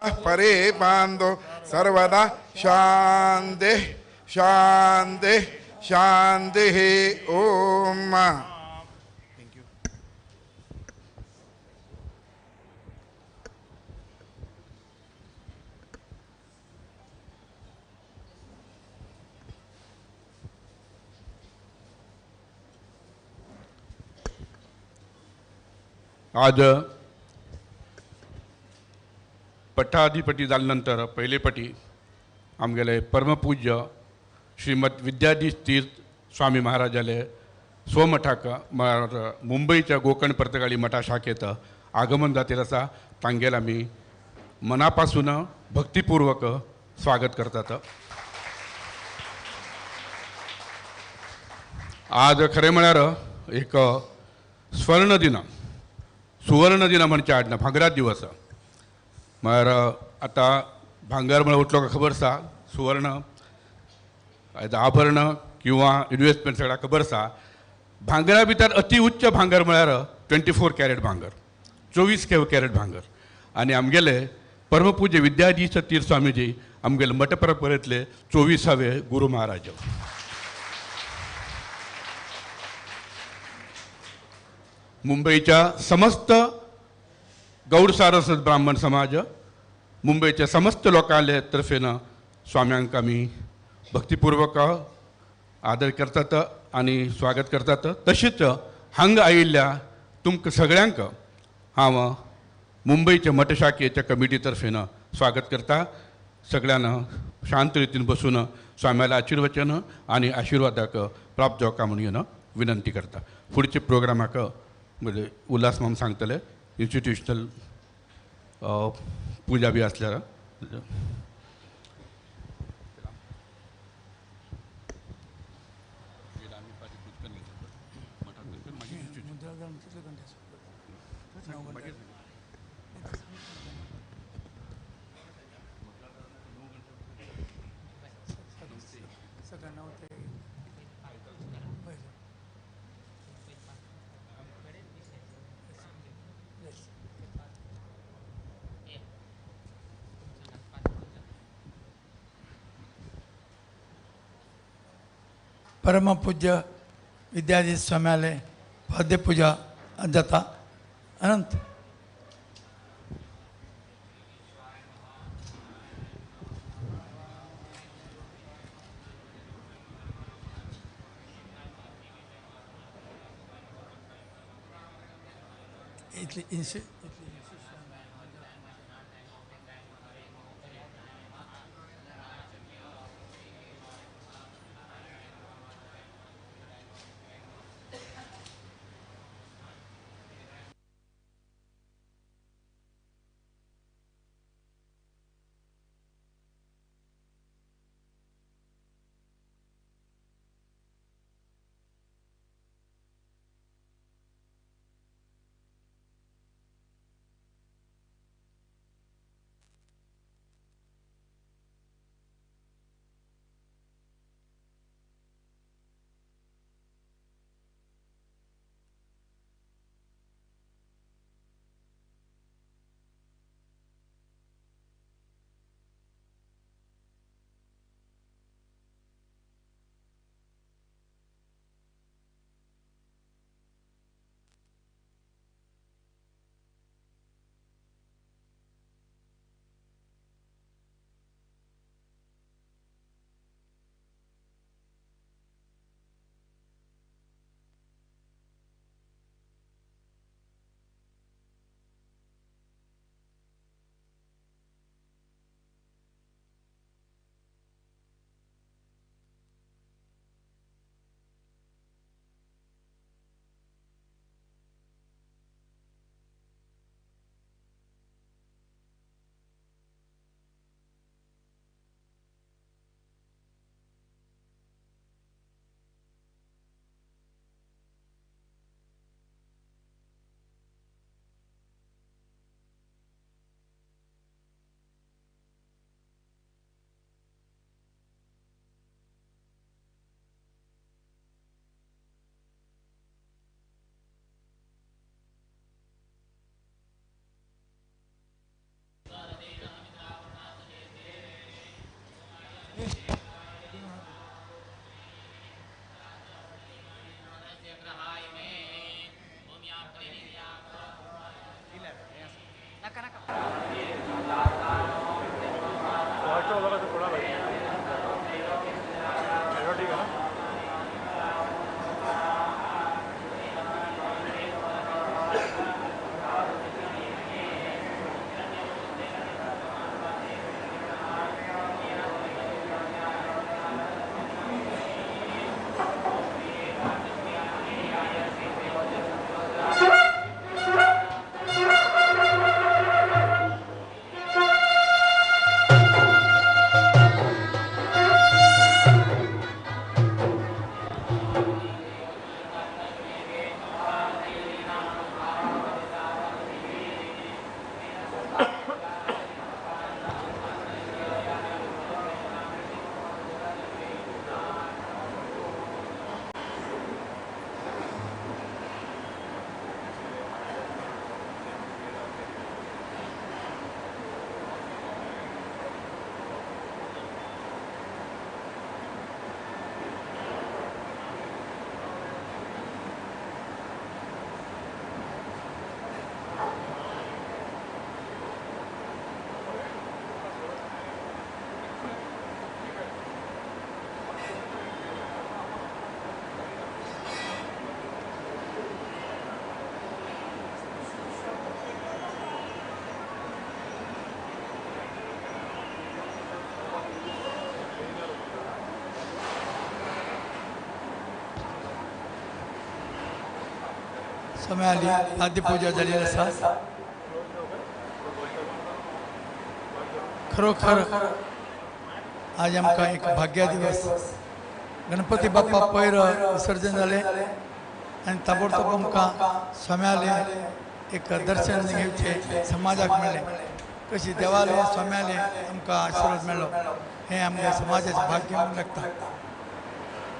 परे पांदो सर्वदा शांति शांति शांति। ओम। आज पट्टाधिपती जाले नंतर पयले पटी आमगेले परमपूज्य श्रीमद विद्याधीश तीर्थ स्वामी महाराजाले स्वमठाक मुंबईच्या गोकर्ण पर्तगाळी मठा शाखेत आगमन जातेल आसा। तांगेल आमी मनापासून भक्तिपूर्वक स्वागत करतात। आज खरें म्हळ्यार एक स्वर्ण दिन, सुवर्ण दिन म्हणचे आडना भांगरा दिवस। म्हळ्यार आतां भांगर म्हळ्यार उठलो काय खबर आसा, सुवर्ण आभरण किंवा इन्वेस्टमेंट सगळ्या खबर आसा। भांगरा भितर अति उच्च भांगर म्हळ्यार 24 कॅरेट भांगर, 24 कॅरेट भांगर। आनी आमगेले परमपूज्य विद्याधीश तीर्थ स्वामीजी आमगेले मठ परंपरेंतले 24वे गुरु महाराज। मुंबईच्या समस्त गौड सारस्वत ब्राह्मण समाज, मुंबईच्या समस्त लोकांले तर्फेन स्वाम्यांक आमी भक्तिपूर्वक आदर करतात आनी स्वागत करतात। तशेंच हांगा आयिल्ल्या तुमकां सगळ्यांक हांव मुंबईच्या मठशाखेच्या कमिटी तर्फेन स्वागत करता। सगळ्यांना शांत रितीन बसून स्वाम्याला आशीर्वचन आनी आशीर्वादाक प्राप्त जावका म्हणून विनंती करता। फुडचे प्रोग्रामाक म्हणजे उल्हास माम सांगतले। इन्स्टिट्युशनल पूजा बी आसल्यार परमपूज्य विद्याधीश स्वाम्याले पाद्यपूजा जाता। अनंत इतली स्वाम्याली आद्य पूजा जाल्ली आसा. खरोखर आज आमकां एक भाग्य दिवस. गणपती बाप्पा पयर विसर्जन जालें आनी ताबडतोब आमकां स्वाम्याले एक दर्शन घेवचें समाजाक मेळ्ळें. कशी देवाले स्वाम्याले आमकां आशिर्वाद मेळ्ळो हें आमगे समाजाचें भाग्य म्हणून लागता.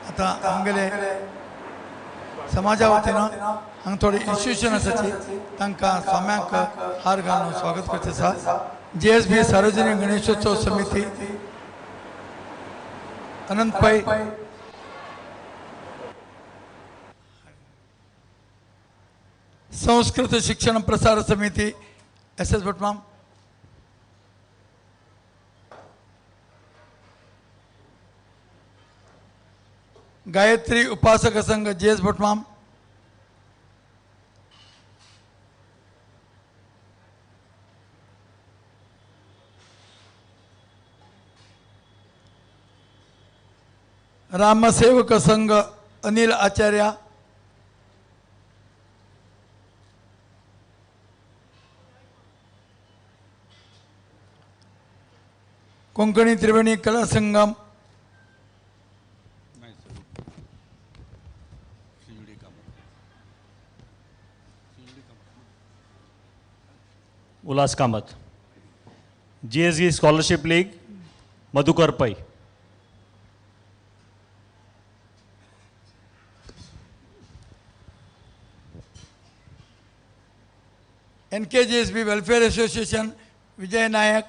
आतां आमगेले समाजा वतीन हांगा थोडे इन्स्टिट्यूशन आसाची तांकां स्वाम्यांक हार घालून स्वागत करचें आसा. GSB Sarvajanik Ganeshotsav Samiti Anant Pai, Sanskrit Shikshan Prasar Samiti S S Bhatmam, Gayatri Upasak Sangh G S Bhatmam, Ramsevak Sangh Anil Acharya, Konkani Triveni Kala Sangam, Ulhas Kamat, GSG scholarship league Madhukar Pai, NKGSB welfare association Vijay Nayak,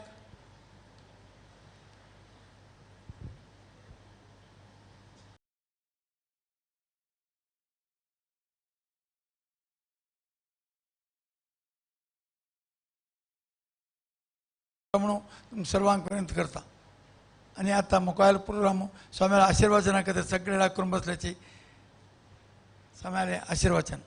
म्हणून सर्वांक विनंती करता. आनी आतां मुखार programme स्वाम्याला आशीर्वाचना खातीर सगळे करून बसल्याची स्वाम्याले आशीर्वाचन.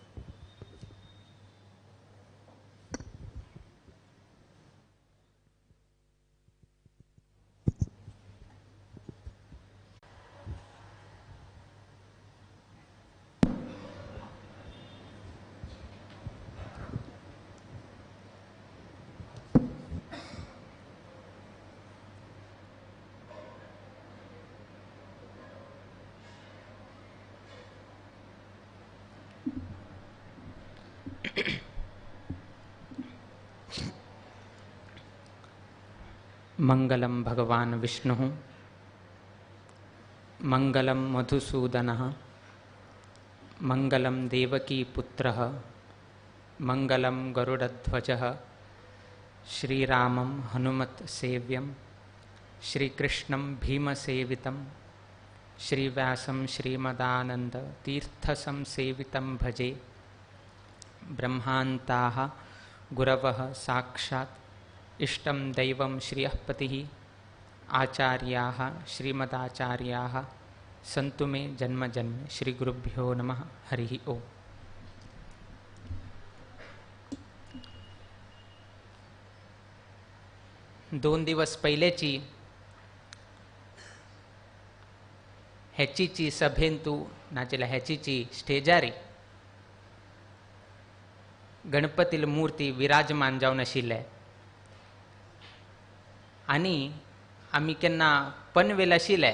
मंगलम भगवान विष्णु, मंगलम मधुसूदनः, मंगलम देवकी पुत्रः, मंगलम गरुडध्वजः, श्रीरामं हनुमत् सेव्यं, श्रीकृष्णं भीमसेवितं, श्रीव्यासं श्रीमदानंद तीर्थसंसेवितं भजे. ब्रह्मांताः गुरवः साक्षात् इष्टं दैवं श्रियःपतिः, आचार्याः श्रीमदाचार्याः सन्तु मे जन्म जन्म. श्री गुरुभ्यो नमः. हरिः ओम. 2 दिवस पयलेची हेचीची सभेंतू नाजाल्यार हेचीची स्टेजारी गणपतील मूर्ती विराजमान जावन आशिल्ले आनी आमी केन्ना पनवेल आशिल्ले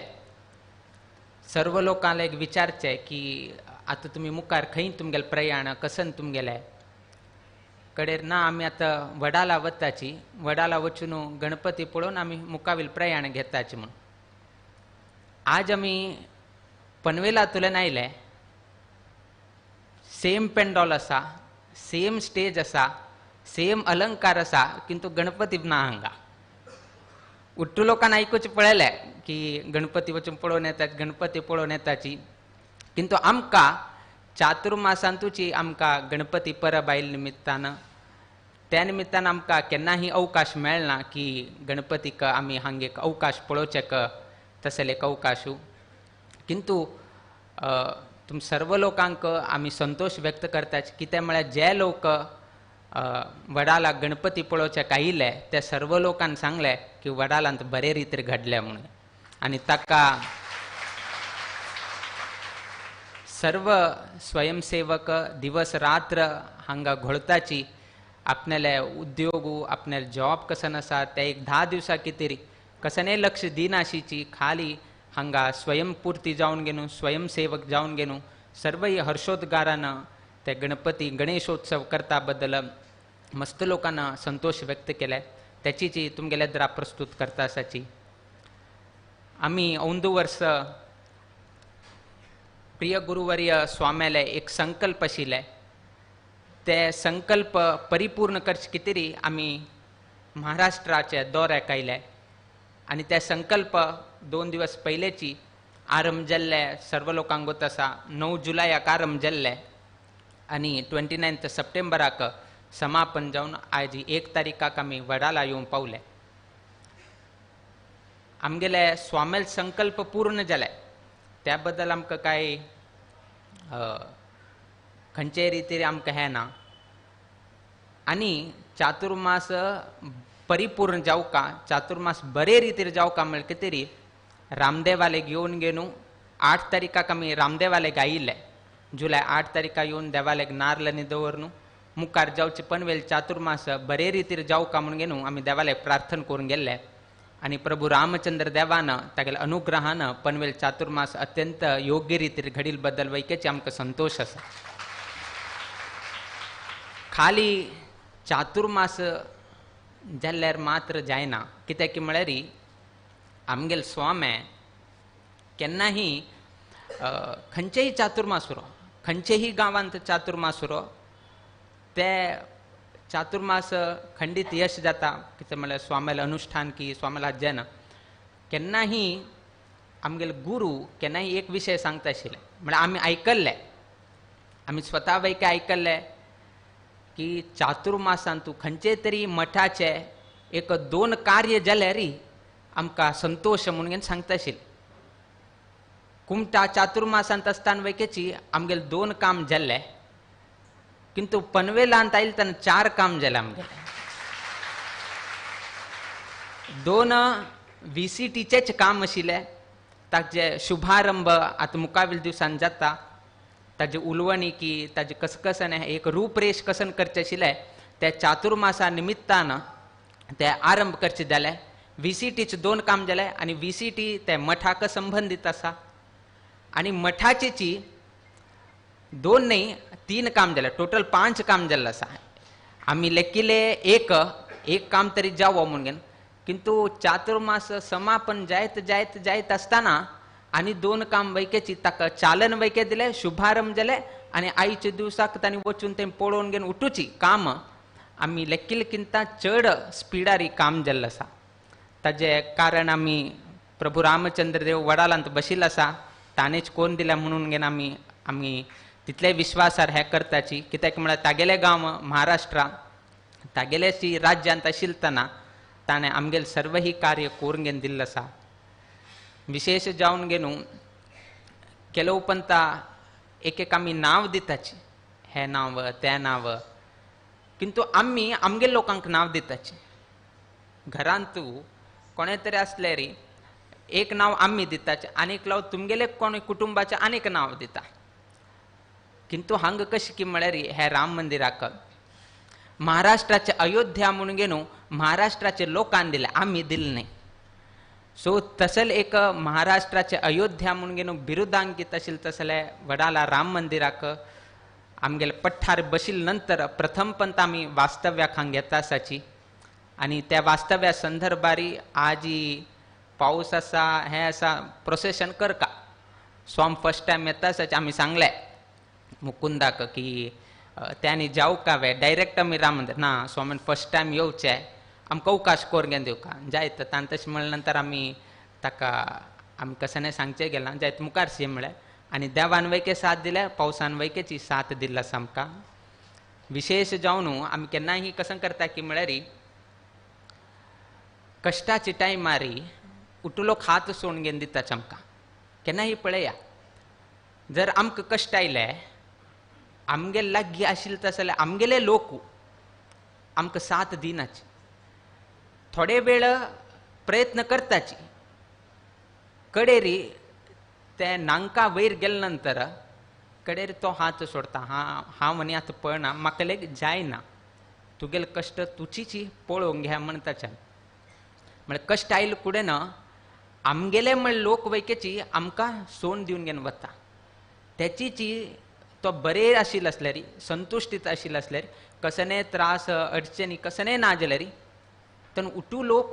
सर्व लोकांक एक विचारचें की आतां तुमी मुखार खंय तुमगेलें प्रयाण कसन तुमगेलें कडेर ना आमी आतां वडाला वताची वडाला वचून गणपती पळोवन आमी मुखावेल प्रयाण घेताची म्हूण. आज आमी पनवेलांतल्यान आयले, सेम पेंडॉल आसा, सेम स्टेज आसा, सेम अलंकार आसा, किंतु गणपती ना हांगा. उट्टू लोकांना आयकूच पळयलें की गणपती वचून पळोवन येतात, गणपती पळोवन येताची, किंतु आमकां चातुर्मासांतूची आमकां गणपती परब आयिल्ल्या निमित्तान त्या निमित्तान आमकां केन्नाही अवकाश मेळना की गणपतीक आमी हांगा एक अवकाश पळोवचें तसले एक अवकाशू. किंतु तुम सर्व लोकांक आमी संतोश व्यक्त करतात कितें म्हळ्यार जे लोक वडाला गणपती पळोवच्याक आयिल्ले ते सर्व लोकांक सांगलें की वडालांत बरे रितीर घडले म्हणून. आनी ताका सर्व स्वयंसेवक दिवस रात्र हांगा घोळताची आपणाले उद्योग आपणाले जॉब कसन आसा ते एक 10 दिवसां कितें कसने लक्ष दिनाशीची खाली हांगा स्वयंपूर्ती जावन घेवन स्वयंसेवक जावन घेवन सर्वय हर्षोद्गारान ते गणपती गणेशोत्सव करता बद्दल मस्त लोकांना संतोष व्यक्त केले त्याची जी तुमगेल्या द्रा प्रस्तुत करता आसाची. आमी अंदू वर्स प्रिय गुरुवर्य स्वाम्याले एक संकल्प आशिल्ले ते संकल्प परिपूर्ण करचे कितें आमी महाराष्ट्राचे दौऱ्याक आयले आनी ते संकल्प 2 दिवस पयलेची आरंभ जाल्ले सर्व लोकांक गोत आसा 9 जुलयाक आरंभ जाल्ले आनी 29 सप्टेंबराक समापन जावन आयज 1 तारीखाक आमी वडाला येवंक पावले. आमगेले स्वामेल संकल्प पूर्ण जाले त्या बद्दल आमकां कांय खंयचेय रितीर आमकां हें ना. आनी चातुर्मास परिपूर्ण जावका चातुर्मास बरे रितीर जावका म्हळ्यार कितें रामदेवाले घेवन घेवन 8 तारीखाक आमी रामदेवाले आयिल्ले जुलय 8 तारीखाक येवन देवालेक नार्ल दवरनु मुखार जावचे पनवेल चातुर्मास बरे रितीर जावका म्हूण घेवन आमी देवालेक प्रार्थना करून गेल्ले आनी प्रभू रामचंद्र देवान तागेले अनुग्रहान पनवेल चातुर्मास अत्यंत योग्य रितीर घडील बद्दल वैकेचे आमकां संतोश आसा. खाली चातुर्मास जाल्यार मात्र जायना कित्याक म्हळ्यार आमगेले स्वामे केन्नाही खंयचेय चातुर्मास उरो खंयचेय गांवांत चातुर्मास उरो ते चातुर्मास खंडीत यश जाता कितें म्हळ्यार स्वाम्याले अनुष्ठान की स्वाम्याले आज्ञान केन्नाही आमगेले गुरू केन्नाही एक विशय सांगता आशिल्ले म्हळ्यार आमी आयकल्ले आमी स्वता वैके आयकल्ले की चातुर्मासांत खंयचे तरी मठाचे एक 2 कार्य जाल्यार आमकां संतोश म्हणून सांगता आशिल्ले. कुमटा चातुर्मासांत आसतना वैकेची आमगेले 2 काम जाल्ले किंतु पनवेलांत आयले तेन्ना 4 काम जालें आमगेलें. 2 VCTचेच काम आशिल्लें ताजे शुभारंभ आतां मुखावेल दिवसान जाता ताजे उलवणी की ताजे कसकसन एक रूपरेश कसन करचें आशिल्लें त्या चातुर्मासा निमित्तान ते आरंभ करचे जाले. VCTचे 2 काम जाले आनी VCT ते मठाक संबंदीत आसा आनी मठाचेची 2 न्ही 3 काम जालें टोटल 5 काम जाल्लें आसा. आमी लेखिले एक एक काम तरी जावो म्हणून किंतु चातुर्मास समापन जायत जायत जायत आसतना आनी 2 काम वैकेची ताका चालन वैके दिलें शुभारंभ जाले आनी आयच्या दिवसाक तांणी वचून तें पळोवन घेवन उठूची काम आमी लेखिल्ले किंता चड स्पिडारी काम जाल्लें आसा. ताजें कारण आमी प्रभू रामचंद्र देव वडालांत बशिल्लो आसा ताणेच कोण दिल्या म्हणून घेवन आमी आमी तितले विश्वासार हें करताची कित्याक म्हळ्यार तागेले गांव महाराष्ट्रा तागेले राज्यांत आशिल्लतना ताणें आमगेलें सर्व ही कार्य करून घेवन दिल्लें आसा. विशेष जावन घेवन केलो पंता एक एक आमी नांव दिताची हें नांव तें नांव किंतु आमी आमगेले लोकांक नांव दिताची घरांतू कोणे तरी आसले री एक नांव आमी दिताचे आनीक नांव तुमगेले कोण कुटुंबाचें आनीक नांव दिता. किंतु हांगा कशें की म्हळ्यार हे राम मंदिराक महाराष्ट्राचे अयोध्या म्हणून घेवन महाराष्ट्राचे लोकान दिलें, आमी दिलें न्हय. सो तसल एक महाराष्ट्राचे अयोध्या म्हणून घेवन बिरुदांकित आशिल्लें तसले वडाला राम मंदिराक आमगेले पठ्ठार बशिल्ले नंतर प्रथम पंत आमी वास्तव्याक हांगा येता आसाची आनी त्या वास्तव्या संदर्भारी आजी पावस आसा हें आसा प्रोसेशन करका. स्वाम फर्स्ट टायम येता आसाची आमी सांगलें मुकुंदाक की त्यांनी जावं का वे डायरेक्ट आमी राम मंदिर ना स्वामीन फर्स्ट टायम येवचें आमकां अवकाश करून घेवन दिवका जायत. ताणें तशें म्हणलें नंतर आमी ताका आमी कशें सांगचें गेलां जायत मुखार सी म्हळ्यार आनी देवान वैके साथ दिल्या पावसान वैकेची साथ दिल्ली आसा आमकां. विशेष जावन आमी केन्नाय कसं करता की म्हळ्यार कश्टाची टायमारी उटुलो हात सोडून घेवन दिताच आमकां. केन्नाय पळया जर आमकां कश्ट आयले आमगे लागीं आशिल्ले तशें जाल्यार आमगेले लोक आमकां साथ दिनाच, थोडे वेळ प्रयत्न करताची कडेरी ते नांका वयर गेले नंतर कडेर तो हात सोडता, हां हांव आनी आतां पळना म्हाका लेगीत जायना तुगेले कश्ट तुजीची पळोवंक घे म्हणटाच्यान. म्हळ्यार कश्ट आयले कुडें ना आमगेले म्हळ्यार लोक वैकेची आमकां सोड दिवन घेवन वता. तेचीची तो बरे आशिल्लो आसल्यार संतुश्टीत आशिल्लो आसल्यार कसने त्रास अडचणी कसने ना जाल्यार तर उठू लोक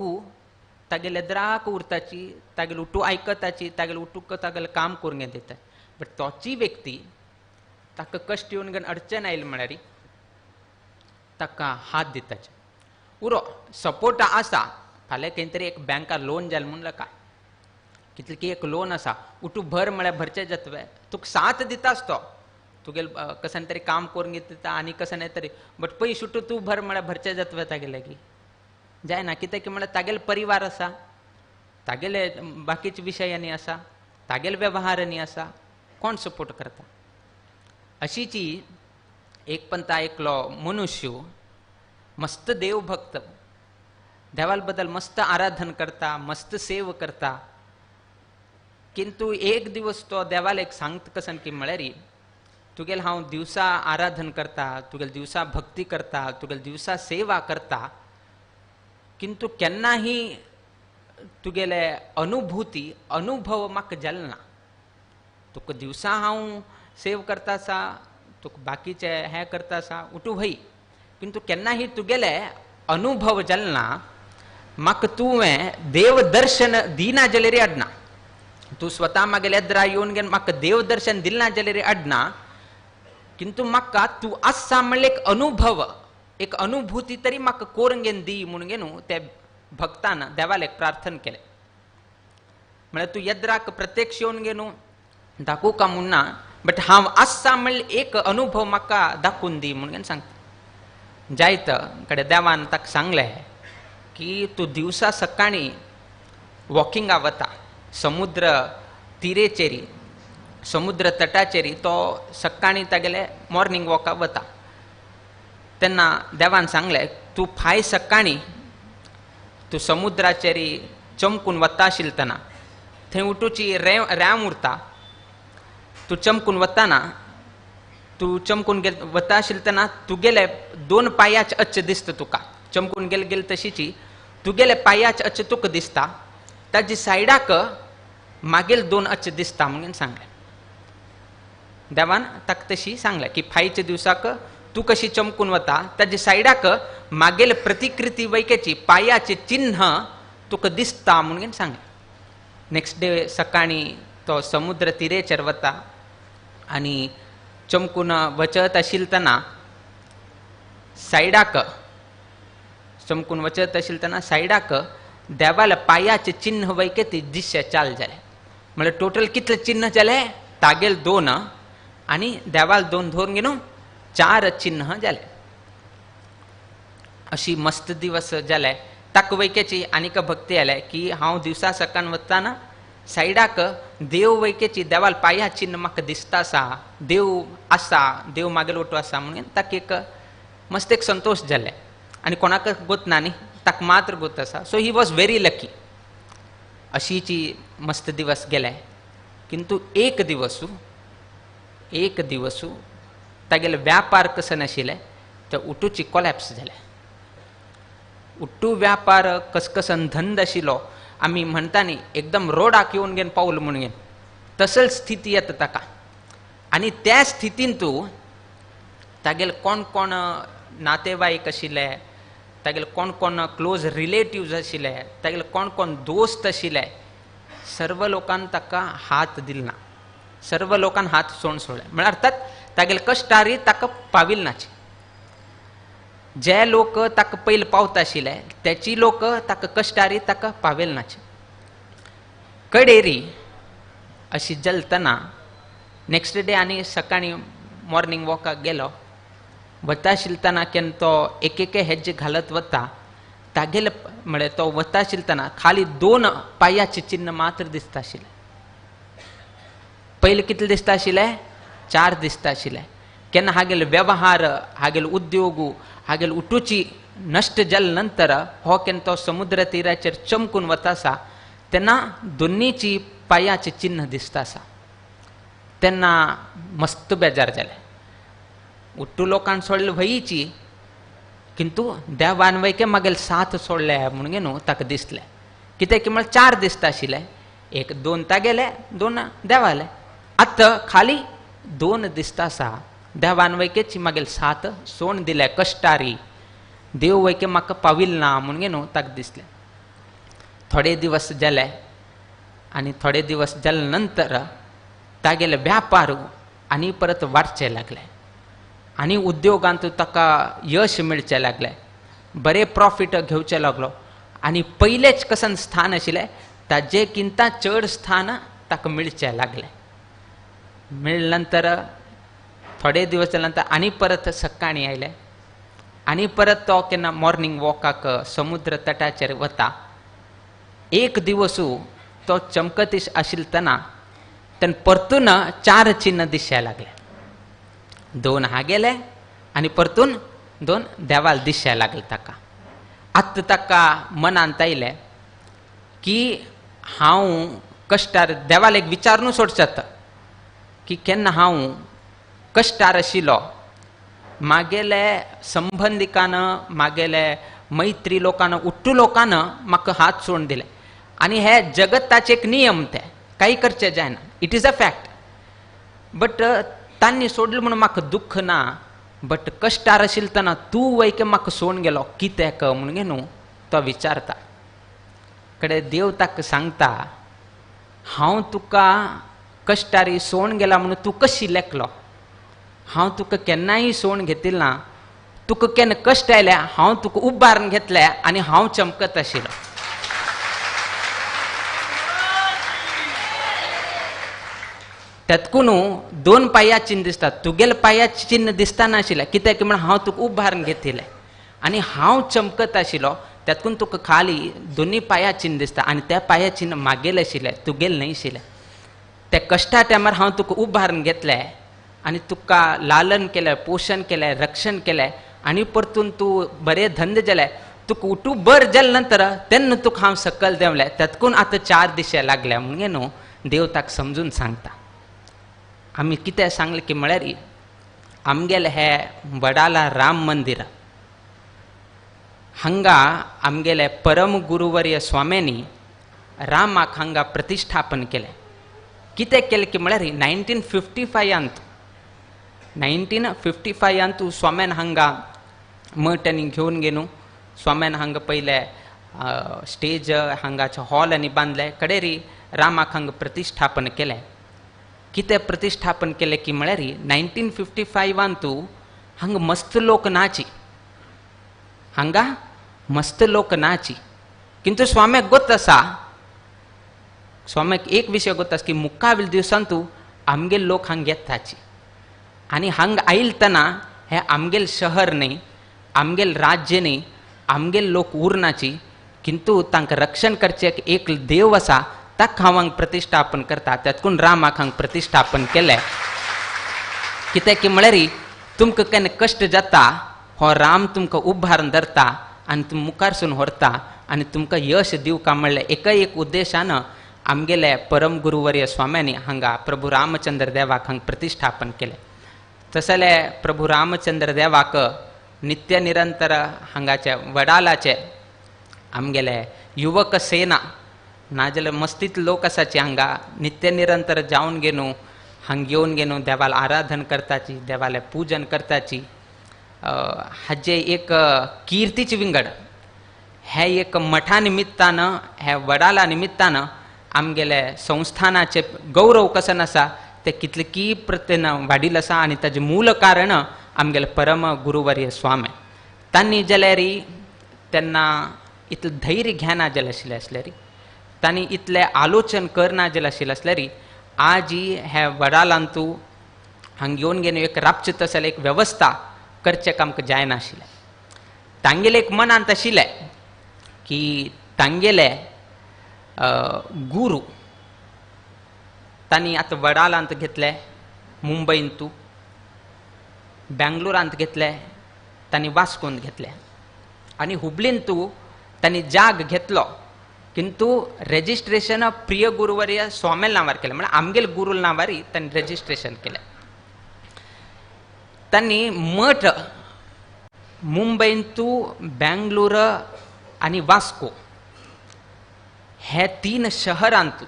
तागेले द्राक उरताची तागेले उठू आयकताची तागेले उठूक तागेलें काम करून घेवन दिता. बट तोची व्यक्ती ताका कश्ट येवन घेवन अडचण आयली म्हळ्यार ताका हात दिताचे उरो सपोर्ट आसा. फाल्यां खंय तरी एक बँकार लोन जालें म्हूण काय कितलें की एक लोन आसा उठू भर म्हळ्यार भरचें जातलें तुका साथ दिताच तो तुगेले कशें तरी काम करून घेता आनी कशें नाही तरी बट पयशे उठू तूं भर म्हळ्यार भरचें जातलें तागेलें की जायना. कित्याक की म्हळ्यार तागेले परिवार आसा तागेले बाकीचे विशयांनी आसा तागेले वेव्हारांनी आसा कोण सपोर्ट करता. अशीची एक पंता एकलो मनुष्य मस्त देवभक्त देवाल बद्दल मस्त आराधन करता मस्त सेव करता किंतु एक दिवस तो देवाल एक सांगता कसन की म्हळ्यार तुगेले हांव दिवसा आराधन करता तुगेले दिवसा भक्ती करता तुगेले दिवसा सेवा करता किंतु केन्नाही तुगेले अनुभूती अनुभव म्हाका जालो ना. तुका दिवसा हांव सेव करता आसा तुका बाकीचे हें करता आसा उठू भई किंतु केन्नाही तुगेले अनुभव जालो ना म्हाका तुवें देवदर्शन दिना जाल्यार अडना तूं स्वता म्हागेले एदरा येवन घेवन म्हाका देवदर्शन दिलना जाल्यार अडना किंतु म्हाका तूं आसा म्हणल्यार एक अनुभव एक अनुभूती तरी म्हाका करून घेवन दी म्हणून घेवन त्या भक्तान देवाक एक प्रार्थना केलें. म्हळ्यार तूं येद्राक प्रत्यक्ष येवन घेवन दाखोवका म्हूण ना बट हांव आसा म्हणल्यार एक अनुभव म्हाका दाखोवन दी म्हणून सांगता. जायत कडेन देवान ताका सांगलें की तूं दिवसा सकाळीं वॉकिंगा वता समुद्र तिरेचेरी समुद्र तटाचेरी तो सकाळीं तागेले मॉर्निंग वॉकाक वता तेन्ना देवान सांगलें तूं फाय सकाळीं तूं समुद्राचेरी चमकून वता आशिल्ले थंय उठूची रॅम उरता तूं चमकून वताना तूं चमकून गेल वता आशिल्ले तुगेले दोन पांयाचे अच्छे दिसता तुका चमकून गेल गेल तशीची तुगेले पांयाचे अच्छे तुका दिसता ताजी सायडाक मागील दोन अच्छे दिसता म्हणून सांगलें. देवान ताका तशी सांगलें की फायच्या दिवसाक तूं कशी चमकून वता ताजे सायडाक मागेल प्रतिकृती वैकेची पांयाचे चिन्ह तुका दिसता म्हणून सांगलें. नेक्स्ट डे सकाळीं तो समुद्र तिरेचेर वता आनी चमकून वचत आशिल्ले सायडाक चमकून वचत आशिल्ले सायडाक देवाला पांयाचे चिन्ह वैके ती दिश्य चाल जालें. म्हळ्यार टोटल कितले चिन्ह जाले तागेल दोन आनी देवाल दोन धरून घेवन चार चिन्ह जाले. अशी मस्त दिवस जाले ताका वैकेची आनीक भक्ती आयले की हांव दिवसा सकाळ वतना सायडाक देव वैकेची देवाल पांया चिन्ह म्हाका दिसता आसा देव आसा देव मागेल ओटो आसा म्हणून ताका एक मस्त एक संतोश जाले. आनी कोणाक गोत ना न्ही, ताका मात्र गोत आसा. So he was very lucky. अशीची मस्त दिवस गेले. किंतु एक दिवसू तागेले व्यापार कसो नाशिल्ले तर उटूची कोलॅप्स जाले. उट्टू व्यापार कसकसन धंद आशिल्लो आमी म्हणटा न्ही, एकदम रोडाक येवन घेवन पावल म्हूण घेवन तसच स्थिती येता ताका. आनी त्या स्थितींतू तागेले कोण कोण नातेवाईक आशिल्ले, तागेले कोण कोण क्लोज रिलेटिव्ज आशिल्ले, तागेले कोण कोण दोस्त आशिल्ले, सर्व लोकान ताका हात दिल ना, सर्व लोकान हात सोड सोडले. म्हळ्यार अर्थात तागेले कश्टारी ताका पाविल नाचे. जे लोक ताका पयले पावता आशिल्ले त्याची लोक ताका कश्टारी ताका पावेल नाचे. कडेरी अशी जलतना नेक्स्ट डे आनी सकाळी मॉर्निंग वॉकाक गेलो. वता शिलतना केन्ना तो एक एक हेज्जे घालत वता तागेले म्हळ्यार तो वता शिलतना खाली दोन पांयाचे चिन्न मात्र दिसता आशिल्लें. पयले कितले दिसता आशिल्ले? 4 दिसता आशिल्ले. केन्ना हागेले व्यवहार, हागेले उद्योग, हागेले उटूची नश्ट जाले नंतर हो केन्ना तो समुद्र तिराचेर चमकून वता आसा तेन्ना दोन्नीची पांयाचे चिन्न दिसता आसा. तेन्ना मस्त बेजार जाले. उट्टू लोकान सोडले वयीची, किंतु देवान वयके मागेल 7 सोडले म्हणून न्हू ताका दिसले. कित्याक की म्हळ्यार 4 दिसता आशिल्ले, एक 2 तागेले, 2 देवाले. आतां खाली 2 दिसता आसा. देवान वयकेची मागेल 7 सोड दिले कश्टारी, देव वयके म्हाका पाविल ना म्हणून न्हू ताका दिसले. थोडे दिवस जाले आनी थोडे दिवस जाले नंतर तागेले व्यापार आनी परत वाडचे लागले आनी उद्योगांत ताका यश मेळचें लागलें, बरे प्रॉफिट घेवचें लागलो. आनी पयलेच कसन स्थान आशिल्लें ताजे किंता चड स्थान ताका मेळचें लागलें. मेळ्ळे नंतर थोडे दिवस जाले नंतर आनी परत सकाळीं आयले आनी परत तो केन्ना मॉर्निंग वॉकाक समुद्र तटाचेर वता. एक दिवसू तो चमकतीश आशिल्लतना तेन्ना परतून 4 चिन्न दिसचे लागले. 2 हागेले आनी परतून 2 देवाल दिसचे लागले ताका. आतां ताका मनांत आयलें की हांव कश्टार देवाल एक विचारून सोडचें की केन्ना हांव कश्टार आशिल्लो, मागेले संबंदिकान, मागेले मैत्री लोकान, उट्टू लोकान म्हाका हात सोडून दिले. आनी हे जगताचे एक नियम, ते काही करचें जायना, it is a fact. But तांणी सोडलें म्हणून म्हाका दुख्ख ना, बट कश्टार आशिल्लतना तूं वयके म्हाका सोडून गेलो कित्याक म्हणून न्हू तो विचारता. कडे देव ताका सांगता, हांव तुका कश्टारी सोडून गेला म्हणून तूं कशी लेखलो? हांव तुका केन्नाय सोडून घेतिल ना, तुका केन्ना कश्ट आयल्या हांव तुका उबारून घेतले आनी हांव चमकत आशिल्लो. तेतकून 2 पांया चिन्न दिसता, तुगेले पांया चिन्न दिसता नाशिल्लें कित्याक म्हण हांव तुका उबारून घेतिल्लें आनी हांव चमकत आशिल्लो. तेतकून तुका खाली दोनी पांया चिन्न दिसता आनी त्या पांया चिन्न मागेलें आशिल्लें, तुगेलें न्हय आशिल्लें. त्या कश्टा टायमार हांव तुका उबारून घेतलें आनी तुका लालन केलें, पोशण केलें, रक्षण केलें आनी परतून तूं बरे धंदे जाले, तुका उठू बर जाले नंतर तेन्ना तुका हांव सकयल देंवलें. तेतकून आतां 4 दिशे लागले म्हणून न्हू देव ताका समजून सांगता. आमी कितें सांगलें की म्हळ्यार आमगेलें हे वडाला राम मंदिर हांगा आमगेले परम गुरुवर्य स्वाम्यांनी रामाक हांगा प्रतिष्ठापन केलें. कितें केलें की म्हळ्यार 1955 स्वाम्यान हांगा मठ आनी घेवन गेलो. स्वाम्यान हांगा पयले स्टेज हांगाचे हॉल आनी बांदले, कडेरी रामाक हांगा प्रतिष्ठापन केलें. कितें प्रतिष्ठापन केलें की म्हळ्यार 1955 हांगा मस्त लोक नाची, हांगा मस्त लोक नाची. किंतु स्वाम्याक गोत आसा, स्वाम्याक एक विशय गोत आसा की मुखावेल दिवसांतू आमगेले लोक हांगा येताची आनी हांगा आयलतना हें आमगेल शहर न्हय, आमगेल राज्य न्हय, आमगेल लोक उरनाची, किंतु तांकां रक्षण करचें एक देव आसा ताका हांव हांगा प्रतिष्ठापन करता. तेतकून रामाक हांगा प्रतिष्ठापन केलें. कित्याक की म्हळ्यार तुमकां केन्ना कश्ट जाता हो राम तुमकां उबारून धरता आनी तुम मुखारसून व्हरता आनी तुमकां यश दिवका म्हणलें एक एक उद्देशान आमगेले परम गुरुवर्य स्वाम्यांनी हांगा प्रभू रामचंद्र देवाक हांगा प्रतिष्ठापन केलें. तसले प्रभू रामचंद्र देवाक नित्य निरंतर हांगाचे वडालाचे आमगेले युवक सेना नाजाल्यार मस्तीत लोक आसाची हांगा नित्य निरंतर जावन घेवन हांगा येवन घेवन देवाला आराधन करताची, देवालें पूजन करताची. हाजे एक किर्तीची विंगड हे एक मठा निमित्तान हे वडाला निमित्तान आमगेले संस्थानाचे गौरव कसन आसा ते कितले प्रत्येन वाडिल्लें आसा आनी ताजें मूल कारण आमगेले परम गुरुवर्य स्वामी तांणी जाल्यार तेन्ना इतलें धैर्य घेना जालें आशिल्लें आसल्यार, तांणी इतलें आलोचन करना जालें आशिल्लें आसल्यार आजी हे वडालांतू हांगा येवन घेवन एक राबचें तसलें एक वेवस्था करचें आमकां जायनाशिल्लें. तांगेलें एक मनांत आशिल्लें की तांगेले गुरू तांणी आतां वडालांत घेतले, मुंबयंतू, बेंगलोरांत घेतले, तांणी वास्कोंत घेतले आनी हुबलींतू तांणी जाग घेतलो, किंतु रेजिस्ट्रेशन प्रिय गुरुवर्य स्वामेल नांवार केलें, म्हळ्यार आमगेल गुरू नांवारी तांणी रेजिस्ट्रेशन केलें. तांणी मठ मुंबयंतू, बेंगलोर आनी वास्को हे 3 शहरांत,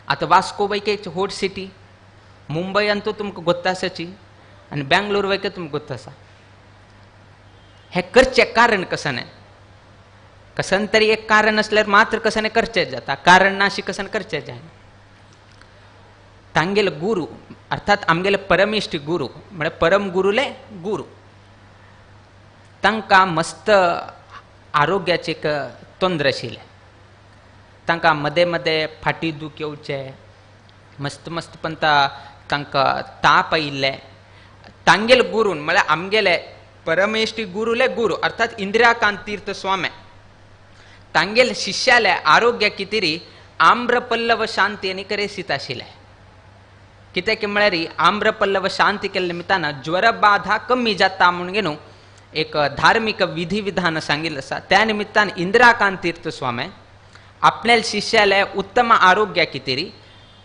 आतां वास्को वैके एक व्हड सिटी, मुंबयंतू तुमकां गोत्त आसाची आनी बेंगलोर वैके तुमकां गोत्त आसा. हें करचें कारण कशें न्हय, कसन तरी एक कारण आसल्यार मात्र कशें करचें जाता, कारण ना अशी कसन करचें जायना. तांगेले गुरू अर्थात आमगेले परमिश्ट गुरू म्हळ्यार परम गुरूले गुरू तांकां मस्त आरोग्याचें एक तोंद्र आशिल्लें. तांकां मदें मदें फाटी दूख येवचे, मस्त मस्त पण तांकां ताप आयिल्ले. तांगेले गुरून म्हळ्यार आमगेले परमेश्टी गुरूले गुरू अर्थात इंदिराकांत तीर्थ स्वामी तांगेले शिष्याले आरोग्या कितेरी आम्रपल्लव शांती आनी करेसीत आशिल्लें. कित्याक म्हळ्यार आम्रपल्लव शांती केल्ले निमित्तान ज्वर बाधा कमी जाता म्हणून घेवन एक धार्मीक विधी विधान सांगिल्लें आसा. त्या निमित्तान इंदिराकांत तीर्थ स्वामी आपल्या शिष्याले उत्तम आरोग्या कितेरी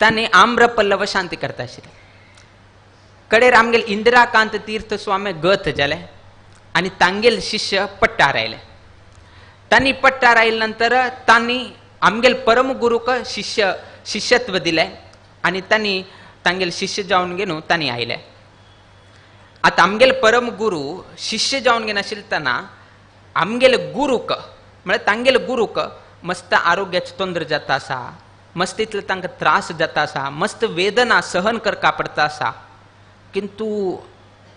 तांणी आम्रपल्लव शांती करता आशिल्ले. कडेर आमगेले इंदिराकांत तीर्थ स्वामी गत जाले आनी तांगेले शिष्य पट्टार आयले. तांणी पट्टार आयले नंतर तांणी आमगेले परम गुरूक शिष्यत्व दिलें आनी तांणी तांगेले शिष्य जावन घेवन तांणी आयले. आतां आमगेले परम गुरू शिष्य जावन घेवन आशिल्ले तेन्ना आमगेले गुरूक म्हळ्यार तांगेले गुरूक मस्त आरोग्याचें तोंद्र जाता आसा, मस्त इतले तांकां त्रास जाता आसा, मस्त वेदना सहन करपा पडटा आसा, किंतु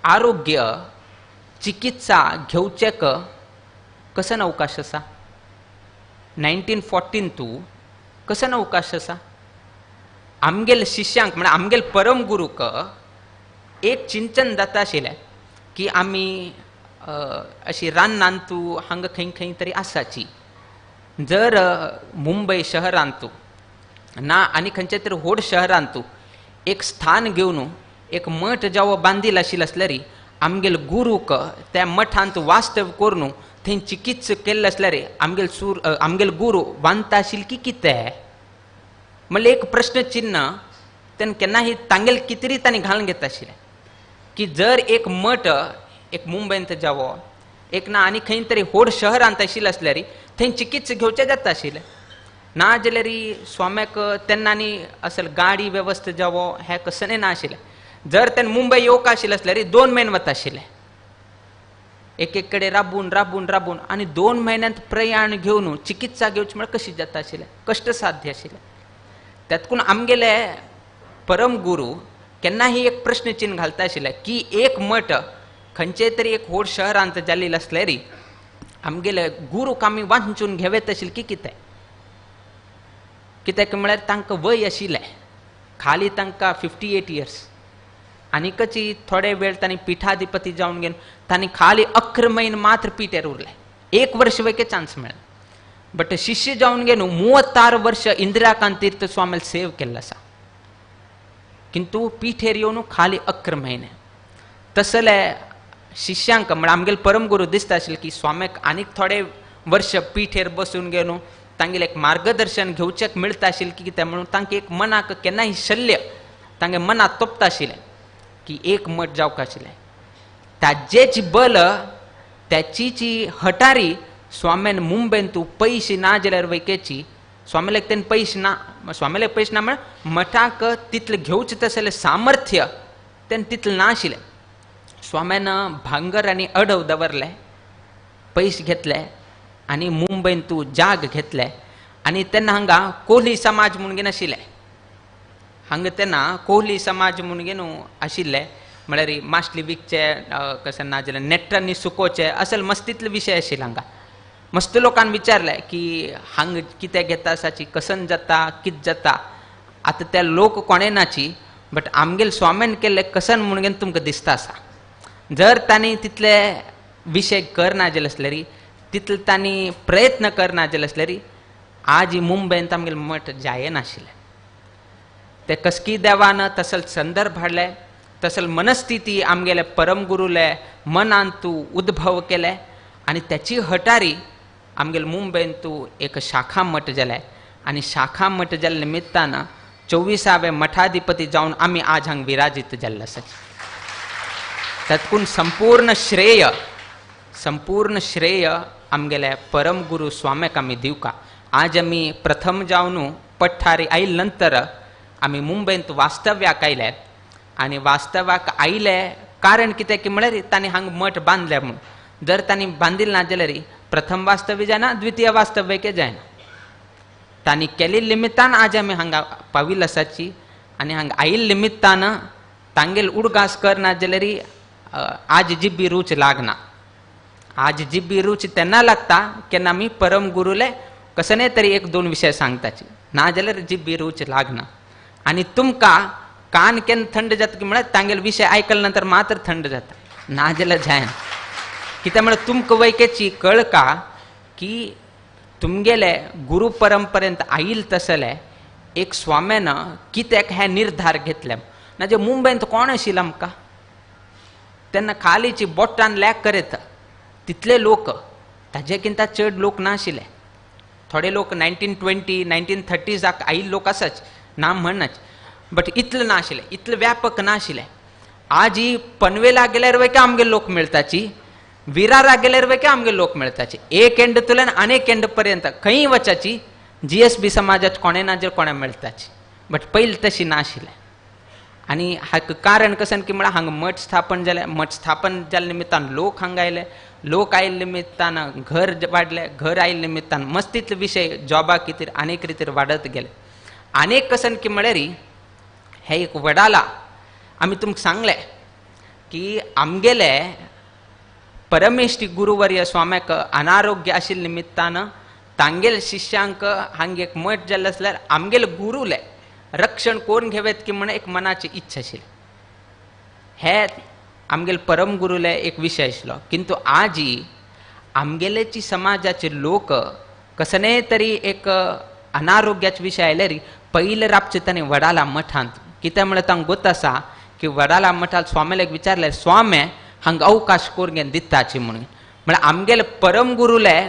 आरोग्य चिकित्सा घेवचेक कसन अवकाश आसा? 1914 तूं कसन अवकाश आसा? आमगेले शिष्यांक म्हळ्यार आमगेले परम गुरूक एक चिंतन जाता आशिल्लें की आमी अशी रानांतू हांगा खंय खंय तरी आसाची, जर मुंबय शहरांतू ना आनी खंयच्या तरी व्हड शहरांतू एक स्थान घेवन एक मठ जावं बांदील आशिल्लें आसल्यार आमगेले गुरूक त्या मठांत वास्तव करून थंय चिकित्सा केल्लें आसल्यार आमगेले आमगेले गुरू बांदता आशिल्ले की कितें म्हणल्यार एक प्रश्न चिन्ह तेन्ना केन्नाय तांगेले कितेंय तांणी घालून घेता आशिल्लें की जर एक मठ एक मुंबयंत जावो एक ना आनी खंय तरी व्हड शहरांत आशिल्लें आसल्यार थंय चिकित्सा घेवचें जाता आशिल्लें. ना जाल्यार स्वाम्याक तेन्ना आनी असल गाडी वेवस्था जावो हें कसलें ना आशिल्लें. जर तेन्ना मुंबय येवंक आशिल्लें आसल्यार 2 म्हयने वता आशिल्लें, एक एक कडेन राबून राबून राबून आनी 2 म्हयन्यांत प्रयाण घेवन चिकित्सा घेवची म्हळ्यार कशी जाता आशिल्लें, कश्टसाध्य आशिल्लें. त्यातकून आमगेले परम गुरू केन्नाय एक प्रश्न चिन्ह घालता आशिल्लें की एक मठ खंयचे तरी एक व्हड शहरांत जाल्लें आसल्यार आमगेले गुरूक आमी वांचून घेवत आशिल्लें की कितें, कित्याक म्हळ्यार तांकां वय आशिल्लें, खाली तांकां 58 इयर्स आनीकची थोडे वेळ तांणी पिठाधिपती जावन घेवन तांणी खाली 11 म्हयने मात्र पिठेर उरले, 1 वर्ष वयके चान्स मेळ्ळें. बट शिष्य जावन घेवन 36 वर्ष इंदिराकांत तीर्थ स्वामील सेव केल्लो आसा, किंतु पिठेर येवन खाली 11 म्हयने. तसले शिष्यांक म्हळ्यार आमगेले परमगुरू दिसता आशिल्लें की स्वाम्याक आनीक थोडे वर्ष पिठेर बसून घेवन तांगेलें एक मार्गदर्शन घेवचें मेळटा आशिल्लें की कितें म्हणून तांकां एक मनाक केन्नाय शल्य तांगे मनाक तोपता आशिल्लें की एक मठ जावंक आशिल्लें. ताजेच बल त्याची हटारी स्वाम्यान मुंबयन तूं पयशे ना जाल्यार वैकेची स्वामीलेक तेन्ना पयशे ना, स्वामीलेक पयशे ना म्हळ्यार मठाक तितलें घेवचें तसलें सामर्थ्य तेन्ना तितलें ना आशिल्लें. स्वाम्यान भांगर आनी अडव दवरले, पयशे घेतले आनी मुंबयन तूं जाग घेतले. आनी तेन्ना हांगा कोहली समाज म्हणून आशिल्ले, हांगा तेन्ना कोहली समाज म्हणून आशिल्ले, म्हळ्यार मासली विकचे कशें ना जाल्यार नेट्रांनी सुकोवचे असल मस्तीतले विशय आशिल्ले. हांगा मस्त लोकान विचारलें की हांग कितें घेता आसाची, कसन जाता, कितें जाता. आतां ते लोक कोणें नाची बट आमगेले स्वाम्यान केल्ले कसन म्हणून तुमकां दिसता आसा. जर तांणी तितले विशय करना जाले आसल्यार, तितले तांणी प्रयत्न करना जाले आसल्यार आज मुंबयंत आमगेले मठ जायनाशिल्लें. ते कसकी देवान तसल संदर्भ हाडले, तसल मनस्थिती आमगेले परमगुरूले मनांत तूं उद्भव केले आनी त्याची हटारी आमगेले मुंबयंत तूं एक शाखा मठ जाले. आनी शाखा मठ जाल्ल्या निमित्तान 24वे मठाधिपती जावन आमी आज हांगा विराजीत जाल्ले आसात. तातूंत संपूर्ण श्रेय आमगेले परमगुरू स्वाम्याक आमी दिवका. आज आमी प्रथम जावन पठारी आयले नंतर आमी मुंबयंत वास्तव्याक आयले आनी वास्तव्याक आयले कारण कितें की म्हळ्यार तांणी हांगा मठ बांदले म्हूण. जर तांणी बांदिल्लें ना जाल्यार प्रथम वास्तव्य जायना, द्वितीय वास्तव्य के जायना. तांणी केल्ले निमित्तान आज आमी हांगा पाविल्ले आसाची आनी हांगा आयिल्ले निमित्तान तांगेले उडगास करना जाल्यार आज जिब्बी रूच लागना. आज जिब्बी रूच तेन्ना लागता केन्ना आमी परमगुरूले कसने तरी एक दोन विशय सांगताची, ना जाल्यार जिब्बी रूच लागना. आनी तुमकां कान केन्ना थंड जाता की म्हळ्यार तांगेले विशय आयकले नंतर मात्र थंड जाता, ना जाल्यार जायना. कित्याक म्हळ्यार तुमकां वैकेची कळका की तुमगेले गुरू परंपरेंत आयिल्ले तसले एक स्वाम्यान कित्याक हे निर्धार घेतले. ना जे मुंबयंत कोण आशिल्लो आमकां तेन्ना खालीची बोटान लॅक करयता तितले लोक, ताजे किंता चड लोक नाशिल्ले. थोडे लोक 1920 1930साक आयिल्ले लोक आसाच ना म्हणनाच, बट इतले नाशिल्ले, इतले व्यापक नाशिल्ले. आज ही पनवेला गेल्यार वय काय आमगे लोक मेळटाची, विरारा गेल्यार वय काय आमगे लोक मेळटाची. एक एंड तुल्यान आनी एक एंड पर्यंत खंय वचाची GSB समाजात कोणें ना जर कोणें मेळटाची, बट पयलीं तशी नाशिल्लें. आनी हाका कारण कशें की म्हळ्यार हांगा मठ स्थापन जालें, मठ स्थापन जाल्ले निमित्तान लोक हांगा आयले, लोक आयिल्ले निमित्तान घर वाडले, घर आयिल्ले निमित्तान मस्तीतले विशय जॉबा कितें आनीक रितीर वाडत गेले. आनीक कशें की म्हळ्यार हे एक वडाला आमी तुमकां सांगलें की आमगेले परमेश्टी गुरुवर्य स्वाम्याक अनारोग्य आशिल्ले निमित्तान तांगेले शिष्यांक हांगे एक मठ जाल्लें आसल्यार आमगेले गुरूले रक्षण कोण घेवेत की म्हण एक मनाची इच्छा आशिल्ली. हे आमगेले परमगुरूले एक विशय आशिल्लो. किंतु आजी आमगेलेची समाजाचे लोक कसने तरी एक अनारोग्याचे विशय आयल्यार पयले राबचे तांणी वडाला मठांत. कित्याक म्हळ्यार तांकां गोत आसा की वडाला मठांत स्वाम्याक विचारलें, स्वामे हांगा अवकाश करून दिताची म्हणून. म्हळ्यार आमगेले परमगुरूले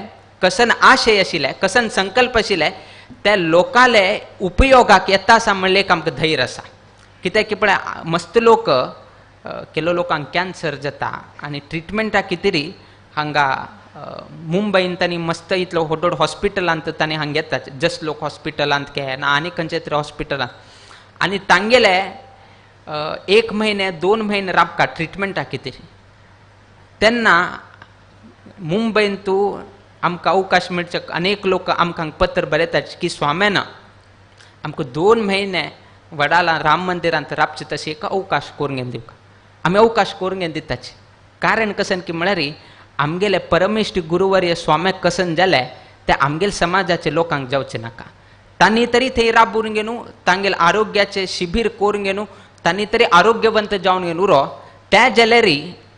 कसन आशय आशिल्ले, कसन संकल्प आशिल्ले त्या लोकाले उपयोगाक येता आसा म्हणलें एक आमकां धैर्य आसा. कित्याक की पळय मस्त लोक केलो लोकांक कॅन्सर जाता आनी ट्रिटमेंटा कितें हांगा मुंबयन तांणी मस्त इतलो व्हड हॉस्पिटलांत तांणी हांगा येतात, जसलोक हॉस्पिटलांत के ना आनी खंयच्या तरी हॉस्पिटलांत, आनी तांगेले 1 म्हयने 2 म्हयने राबका ट्रिटमेंटा कितें. तेन्ना मुंबयन तूं आमकां अवकाश मेळचे अनेक लोक आमकां पत्र बरयतात की स्वाम्यान आमकां 2 म्हयने वडाला राम मंदिरांत राबचे तशें एक अवकाश करून घेवन दिवका. आमी अवकाश करून घेवन दिताचे. कारण कशें की म्हळ्यार आमगेले परमेश्टी गुरुवर्य स्वाम्याक कसन जाले ते आमगेले समाजाचे लोकांक जावचें नाका. तांणी तरी थंय राबून घेवन तांगेले आरोग्याचे शिबीर करून घेवन तांणी तरी आरोग्यवंत जावन घेवन उरो त्या जाल्यार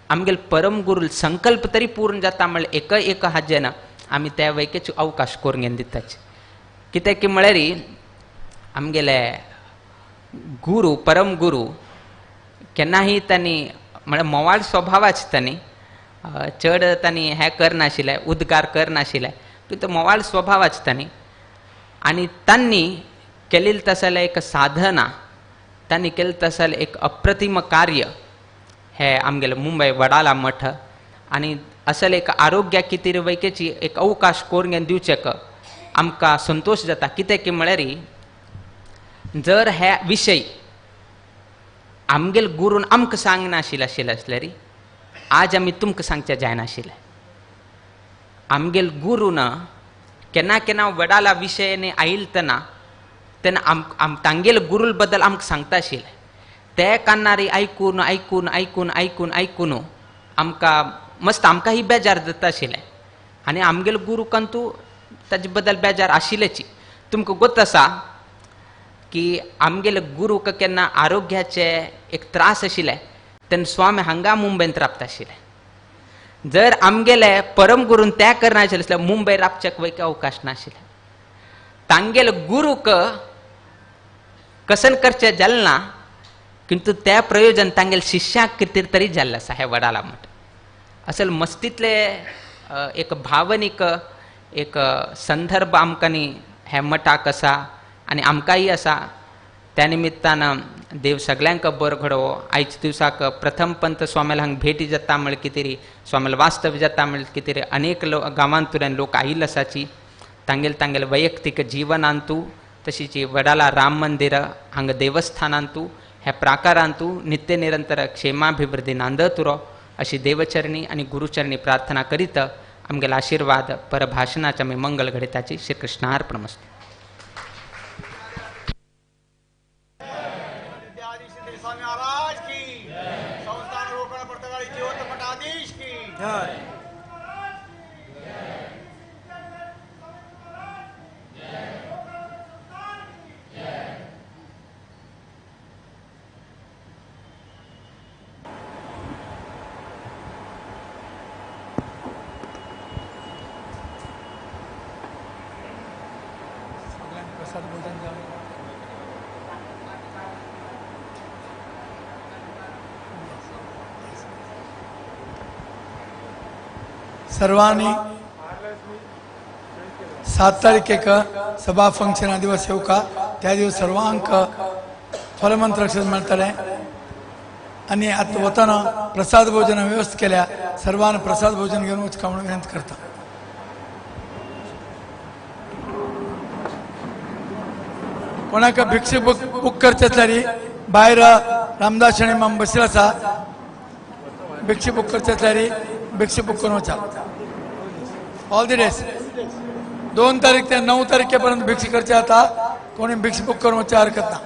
आमगेले परमगुरू संकल्प तरी पूर्ण जाता म्हणल्यार एक एक हाजें आमी त्या वैकेच अवकाश करून घेवन दिताचे. कित्याक की म्हळ्यार आमगेले गुरू परमगुरू केन्नाय तांणी म्हळ्यार मोवाळ स्वभावाचे तांणी, चड तांणी हें करनाशिल्लें, उद्गार करनाशिल्लें, कित्याक मोवाळ स्वभावाच तांणी. आनी तांणी केलें तसलें एक साधना, तांणी केलें तसलें एक अप्रतिम कार्य हे आमगेले मुंबय वडाला मठ. आनी असले एक आरोग्या कितें वैकेची एक अवकाश करून दिवचेक आमकां संतोश जाता. कितें की म्हळ्यार जर हे विशय आमगेल गुरून आमकां सांगनाशिल्लें आशिल्लें आसल्यार आज आमी तुमकां सांगचें जायनाशिल्लें. आमगेल गुरून केन्ना केन्ना वडाला विशयान आयिल्तना तेन्ना आम तांगेल गुरूल बद्दल आमकां सांगता आशिल्लें. ते कान्नारी आयकून आयकून आयकून आयकून आयकून आमकां मस्त आमकां ही बेजार जाता आशिल्लें. आनी आमगेल गुरू कंतू ताजे बद्दल बेजार आशिल्लेची. तुमकां गोत आसा की आमगेले गुरूक केन्ना आरोग्याचे एक त्रास आशिल्ले तेन्ना स्वामी हांगा मुंबयंत राबता आशिल्ले. जर आमगेले परम गुरून त्या करनाशिल्ले जाल्यार मुंबय राबच्याक वयक अवकाश नाशिल्ले. तांगेले गुरूक कसन करचें जालें ना, किंतु त्या प्रयोजन तांगेले शिष्याक कितें तरी जाल्लें आसा हे वडाला मठ. असल मस्तींतले एक भावनीक एक संदर्भ आमकां न्ही हे मठाक आसा आनी आमकांय आसा. त्या निमित्तान देव सगळ्यांक बरो घडोवो. आयच्या दिवसाक प्रथम पंत स्वामीला हांगा भेटी जाता म्हळ्यार कितें, स्वामीला वास्तव्य जाता म्हळ्यार कितें, अनेक गांवांतल्यान लोक आयिल्ले आसाची. तांगेले तांगेले वैयक्तीक जिवनांतू तशीच वडाला राम मंदिर हांगा देवस्थानांतू ह्या प्राकारांतू नित्य निरंतर क्षेमाभिवृद्धी नांदत उरो अशी देवचरणी आनी गुरुचरणी प्रार्थना करीत आमगेलो आशिर्वाद परभाशणाच्या आमी मंगल घडिताची श्रीकृष्णार्पणमस्तु. सर्वांनी 7 तारखेक सभा फंक्शन दिवस येवका त्या दिवस सर्वांक फलमंत्र मेळटलें. आनी आतां वतना प्रसाद भोजन व्यवस्था केल्या, सर्वांनी प्रसाद भोजन घेवन वचका म्हणून विनंती करता. कोणाक भिक्षे बुक करचे जाल्यार भायर रामदास शणी माम बशिल्लो आसा, भिक्षे बुक करचे जाल्यार भिक्षे बुक करून वचा. ऑल the days 2 तारीख ते 9 तारखेपर्यंत भिक्षे करचे आता, कोणी भिक्षे बुक करून वचचे हरकत ना.